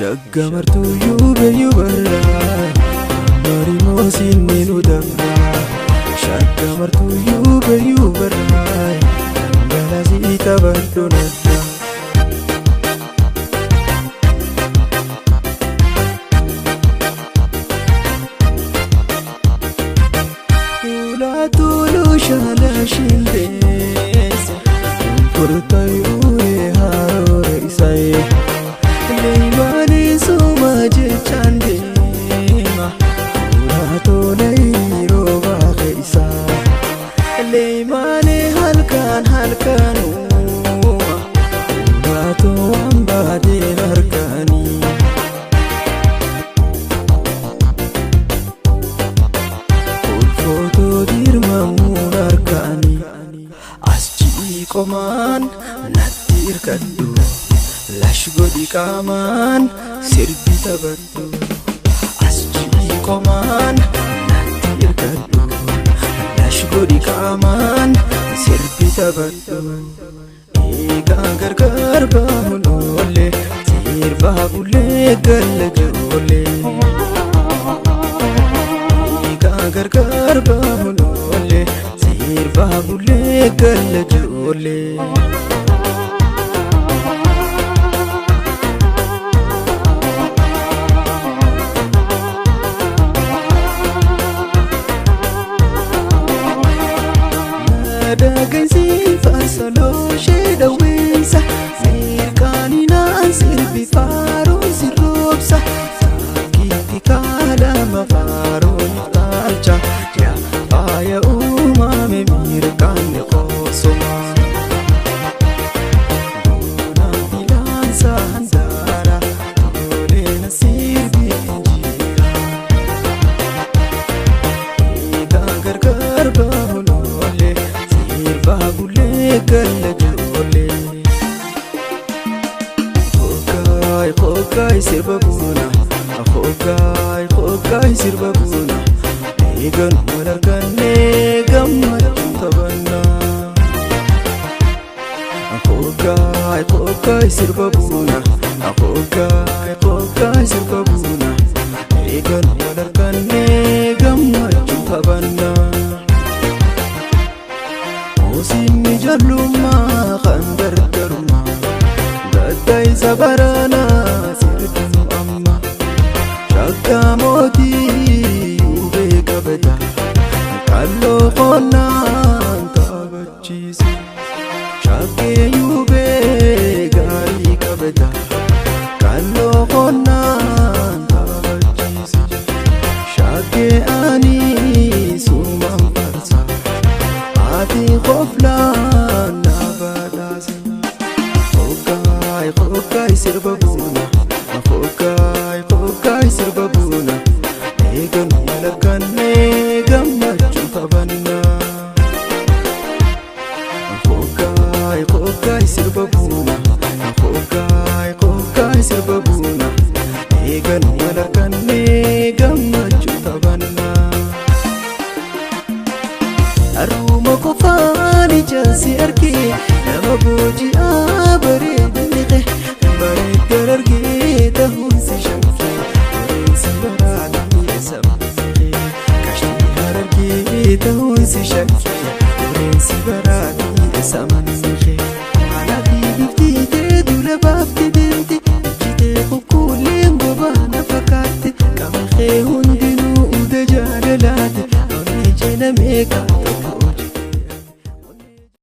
Shaggamartuu yuubeyyuu barraa marimoo sinni nu dabraa. Shaggamartuu yuubeyyuu barraa dhangalaasii taphadhu narraa. Ulaatuluu shaalashindeessa furtayuuree haroore isaayee. Leeymaanii suma jechaan deema ulaatoolee yeroo baaqe isaa. Leeymaanii halkan halkan uuma ulaatoo waan baadeen harkaanii. Ulfootoo dirmamuun harkaanii. As ji'i qomaan natti hirkadhu. Lash godhi qaamaan sirbi taphadhu. As ji'i qomaan natti hirkadhu. Lash godhi qaamaan sirbi taphadhu. Eegaa gargaar baahuun oolle sirbaa bullee galla joollee. Eegaa gargaar baahuun oolle sirbaa bullee galla joollee. Dagaysi faarsoloo ishee dhawweessa mirqaaninaan sirbi faaruun sirroobsa saakiitti kaalama faaruun taalcha yaa faaya uumame mirqaanni qoosoma. Boonaan filaansa handaara toleena sirbi injira. Eegaa gargaar baahuun oolle sirbaa bullee galla joollee. Hoggaay hoggaay sirba buuna hoggaay hoggaay sirba buuna eegan wal argannee gammachuun taphannaa. Hoggaay hoggaay sirba buuna hoggaay hoggaay sirba buuna eegan wal argannee gammachuun taphannaa. Moosinni jallummaa kan gargaarummaa gadda isa baranaa sirbinu amma. Shaggaa mootii yuubee qabata qalloo qonnaan taphachiise. Shaggee yuubee gaarii qabata qalloo qonnaan taphachiise. Shaggee ani sumaan farsa ati qoflaan na badhaase. Hoggaay hoggaay sirba buuna hoggaay hoggaay sirba buuna eegan wal argannee gammachuun taphannaa. Hoggaay hoggaay sirba buuna hoggaay hoggaay sirba buuna eegan wal argannee gammachuun taphannaa. Haruma qofaan ijaan si argee nama booji'aa bareedinni kee bareeddan argee ta'uun si shakkee bareensi baraadhee sabni kee qashtii harargee ta'uun si shakkee bareensi baraadhee sabni kee. Alaafi bifti tee dura baafte deemte ijjitee kukkuuleen gobaa na fakkaatte qaama kee hundinuu uda jaalalaate onnee jeenamee